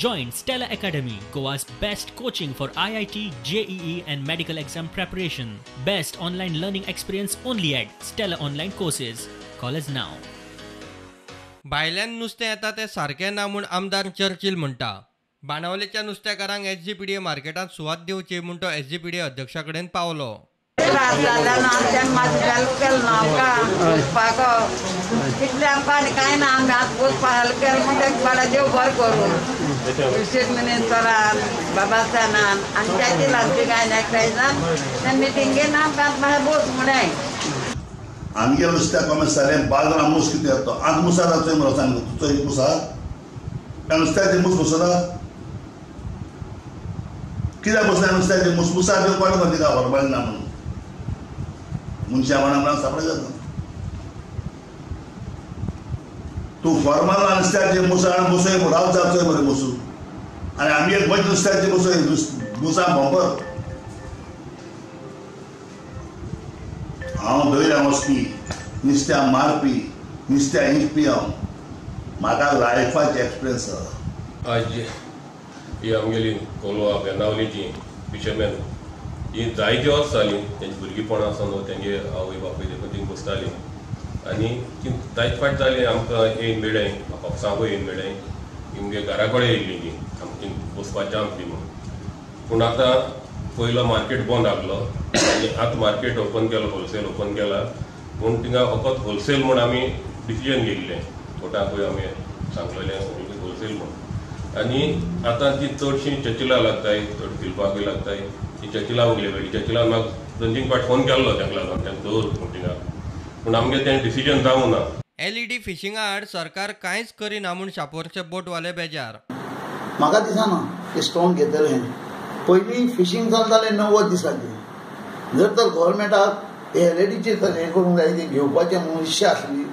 Join Stella Academy, Goa's best coaching for IIT, JEE and medical exam preparation. Best online learning experience only at Stella Online Courses. Call us now. भायल्यान नुस्तें येता तें सारकें ना म्हूण आमदार Churchill म्हणटा. बाणावलेच्या नुस्तेकारांक एसजीपीडीए मार्केटांत सुवात दिवची म्हूण तो एसजीपीडीए अध्यक्षा कडेन पावलो. कितले आमकां आनी कांय ना, आमी आतां पोसपा हेल्प केलें म्हूण तेका बाळा देव बरें करूं. मिनिस्टरान बाबासाहेबान आनी चर्चिलान तिगांय एकठांय जावन मिटिंगेन आमकां मागीर बोस म्हणून. आमगे नुस्त्याक कॉमेस जालें, बाजारान मूस कितें येता आतां मुसार जातोय मरे सांग तुजो एक मुसार त्या नुस्त्याचे मूस बसता कित्याक बसता नुस्त्याचे मूस मुसार दिवपाक मरे तिका व्हरपाक ना म्हणून मनशां म्हणा सापडे जाता. तूं फॉर्मल नुस्त्याचे मुसार बसय राव जातोय मरे बसून आनी आमी एक बरें नुस्त्याचे बसय मुसा भोंपर. हांव दर्या वचपी, नुस्त्या मारपी, नुस्त्या इंचपी हांव. म्हाका लायफाचे एक्सपिरियन्स आसा. आज ही आमगेली कोलवा बेनावलीची फिशरमॅन ही जायती वर्स जाली तेंची भुरगेपणां आसा तेंगे आवय बापूय देखून थिंग बसताली आनी ती जायत फाट जाली आमकां येवन मेळ्ळें, कोपसांकूय येवन मेळ्ळें, आमगे घरा कडेन येयल्ली ती आमकां बसपाचें आमची म्हूण. पूण आतां पयलो मार्केट बंद आसलो आनी आतां मार्केट ओपन केलो, होलसेल ओपन केला पूण थिंगा फकत होलसेल म्हूण आमी डिसिजन घेयल्लें, कोर्टाकूय आमी सांगलेलें होलसेल म्हूण. आनी आतां ती चडशीं चर्चिला लागताय, चड फिरपाकूय लागताय, ती चर्चिला उरली वेगळी. चर्चिलान म्हाका दोन तीन फावट फोन केल्लो ताका लागून तांकां दवर म्हूण थिंगा, पूण आमगें तें डिसिजन जावूं ना. एलईडी फिशिंगा आड सरकार कांयच करिना म्हूण शापोरचे बोटवाले बेजार. म्हाका दिसना की स्टोन घेतले. पयलीं फिशींग चलतालें 90 दिसांची. जर तर गव्हर्मेंटाक एलईडीचेर हें करूंक जाय, तें घेवपाचें म्हणून इच्छा आसली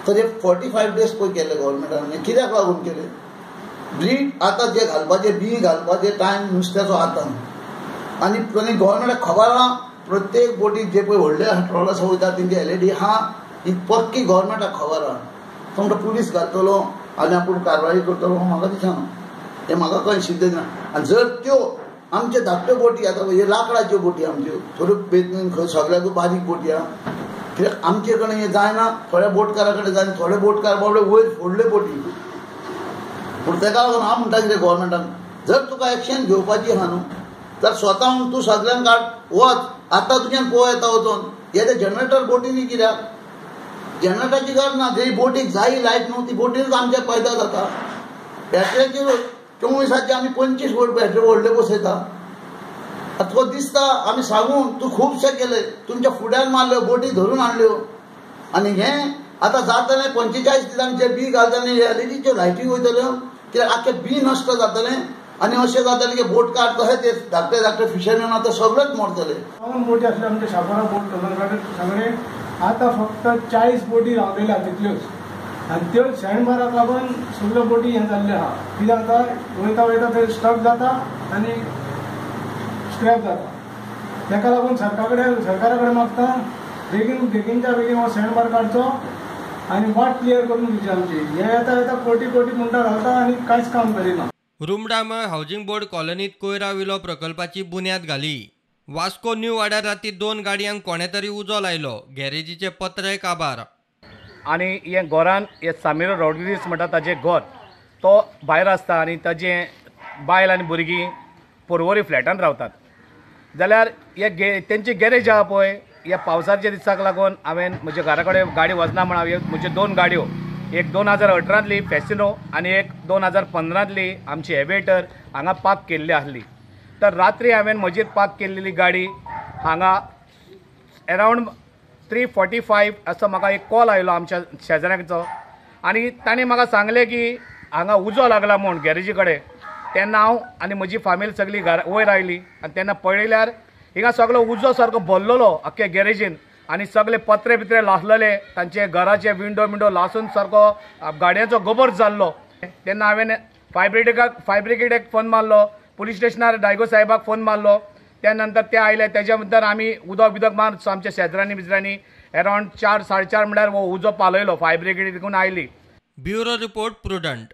तर हे 45 डेज पळय केले गव्हर्मेंटान. कित्याक लागून केले? ब्रीड आतां जे घालपाचें बी घालपाचें टायम नुस्त्याचो आतां. आनी गव्हर्मेंटाक खबर आहा प्रत्येक बोटीक जे पळय व्हडले ट्रॉलर्स वयता तेंची एलईडी आहा ही पक्की गव्हर्मेंटाक खबर आहा. तो म्हणटा पुलीस घालतलो आनी आपूण कारवाई करतलो, म्हाका दिसना हें, म्हाका खंय सिद्ध ना. आनी जर त्यो आमच्यो धाकट्यो बोटी आतां ह्यो लांकडाच्यो बोटी आमच्यो थोड्यो बेतून खंय सगळ्याक बारीक बोटी आहा, कित्याक आमचे कडेन हें जायना. थोड्या बोटकारा कडेन जायना, थोडे बोटकार बाबडे वयर फोडले बोटी. पूण तेका लागून हांव म्हणटा कितें गव्हर्मेंटान, जर तुका एक्शन घेवपाची आहा न्हू तर स्वताहून तूं सगल्यांक काड वच. आतां तुज्यान पोवं येता वचोन हे ते जनरेटर बोटींनी, कित्याक जनरेटराची गरज ना. जी बोटीक जायी लायट न्हू ती बोटीनच आमच्या पैदा जाता. बॅटऱ्याचेर 24 आमी 25 वोल्ट बॅटरी व्हडले बसयता. आतां तुका दिसता आमी सांगून तूं खुबशें केलें, तुमच्या फुड्यान मारल्यो बोटी धरून हाडल्यो. आनी हें आतां जातलें 45 दिसांनी जे बी घालतलें एलईडीच्यो लायटी वयतल्यो, कित्याक आख्खें बी नश्ट जातलें. आनी अशें जातलें की बोटकार तशें ते धाकटे धाकटे फिशरमॅन आतां सगळेच मरतले. 52 बोटी आसल्यो आमच्या शापोरा बोट सगळे, आतां फक्त 40 बोटी रावलेल्या तितल्योच. आनी त्यो शेणबाराक लागून सगळ्यो बोटी हें जाल्ल्यो आहा. कित्याक आतां वयता वयता थंय स्टक जाता आनी स्क्रॅप जाता. ताका लागून सरकारा कडेन मागता बेगीन बेगीनच्या बेगीन हो शेणबार काडचो आनी वाट क्लियर करून दिवची आमची. हे येता येता कोटी कोटी म्हणटा घालता आनी कांयच काम करिना. रुमडामळ हावजिंग बोर्ड कॉलनीत कोयरा विलो प्रकल्पाची बुन्याद घाली. वास्को न्यू वाड्यार राती 2 गाडयांक कोणे तरी उजो लायलो, गॅरेजीचे पत्रे काबार. आनी हे घरान हे सामिरो रॉड्रिगीस म्हणटा ताजें घर, तो भायर आसता आनी ताजें बायल आनी भुरगीं पोरवरी फ्लॅटान रावतात. जाल्यार हे तेंची गॅरेज आहा पळय, ह्या पावसाच्या दिसाक लागून हांवें म्हज्या घरा कडेन गाडी वचना म्हण हांवें म्हज्यो 2 गाडयो, एक 2018तली फॅसिनो आनी एक 2015तली आमची एवेटर हांगा पार्क केल्ली आसली. तर रात्री हांवें म्हजीर पार्क केल्ली गाडी हांगा अरावंड 3:45 असो म्हाका एक कॉल आयलो आमच्या शेजाऱ्यांचो आनी ताणें म्हाका सांगलें की हांगा उजो लागला म्हूण गॅरेजी कडेन. तेन्ना हांव आनी म्हजी फामील सगळी घरा वयर आयली आनी तेन्ना पळयल्यार हिंगा सगळो उजो सारको भरलेलो आख्खे गॅरेजीन आनी सगळे पत्रे बित्रे लासलेले, तांचे घराचे विंडो विंडो लासून सारको गाडयांचो गोबर जाल्लो. तेन्ना हांवें फायर ब्रिगेडाक फोन मारलो, पुलीस स्टेशनार डायगो साहेबाक फोन मारलो. त्या नंतर ते आयले, तेज्या नंतर आमी उदक बिदक मार आमच्या शेजरांनी बिजरांनी अरावंड 4-4:30 म्हळ्यार हो उजो पालयलो, फायर ब्रिगेड देखून आयली. Bureau report, Prudent.